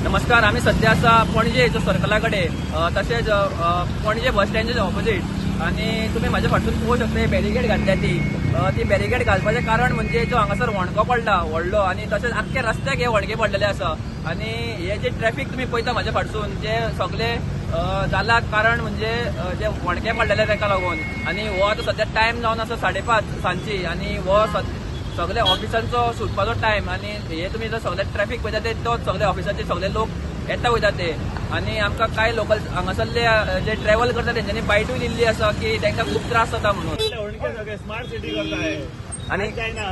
नमस्कार, आमी सध्या आसा पणजे जो सर्कला कडेन, तशेंच पणजे बस स्टँडच्या ऑपोजीट. आनी तुमी म्हाज्या फाटसून पळोवंक शकता बॅरिगेड घातल्या ती. ती बॅरिगेड घालपाचें कारण म्हणजे जो हांगासर होणको पडला व्हडलो आनी तशेंच आख्खे रस्त्याक हे होणके पडलेले आसा. आनी हे जे ट्रॅफिक तुमी पळयता म्हाज्या फाटसून जे सगळे जाला कारण म्हणजे जे होणके पडलेले ताका लागून. आनी हो आतां सध्या टायम जावन आसा 5:30 सांजची आनी हो सगळे ऑफिसांचो सुटपाचो टायम. आनी हे तुमी जर सगळे ट्रॅफिक पळयता ते तो सगळे ऑफिसाचे सगळे लोक येता वयता ते. आनी आमकां कांय लोकल हांगासरले जे ट्रॅव्हल करता तेंच्यांनी बायटूय दिल्ली आसा की तांकां खूब त्रास जाता म्हणून. स्मार्ट सिटी करताय. आनी जायना.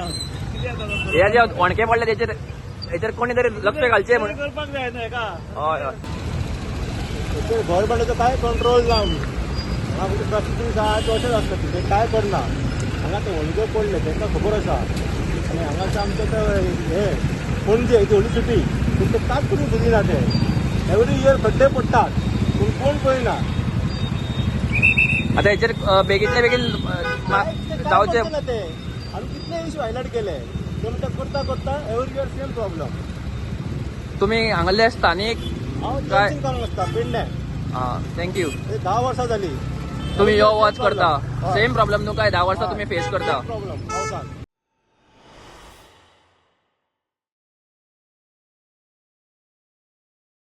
कितें जाता? हे जे होणके पडले तेचेर हेचेर कोणी तरी लक्ष घालचें म्हणून करपाक जाय न्हू हेका. हय हय. गव्हर्मेंटाचो कांय कंट्रोल ना. हांगा फक्त ट्रॅफिक पुलीस आहा ते अशेंच आसता, ते कांय करना. हांगा ते होणके पडले तांकां खबर आसा. आनी हांगाचे आमचे ते हे पणजे ही व्हडली सिटी, पूण ते कांयच करूंक सोदिना. ते एवरी इयर खड्डे पडटात पूण कोण पळयना. आतां हेचेर बेगीनच्या बेगीन जावचें. ना ते आमी कितले इश्यू हायलायट केले ते म्हणटा करता करता एवरी इयर सेम प्रॉब्लम. तुमी हांगासरले स्थानीक? हांव काय? टॅक्सीन कामाक आसता पेडणे. आं, thank you. 10 वर्सां जाली तुमी यो वच करता, सेम प्रॉब्लम न्हू काय 10 वर्सां तुमी फेस करता? प्रॉब्लम पावसान.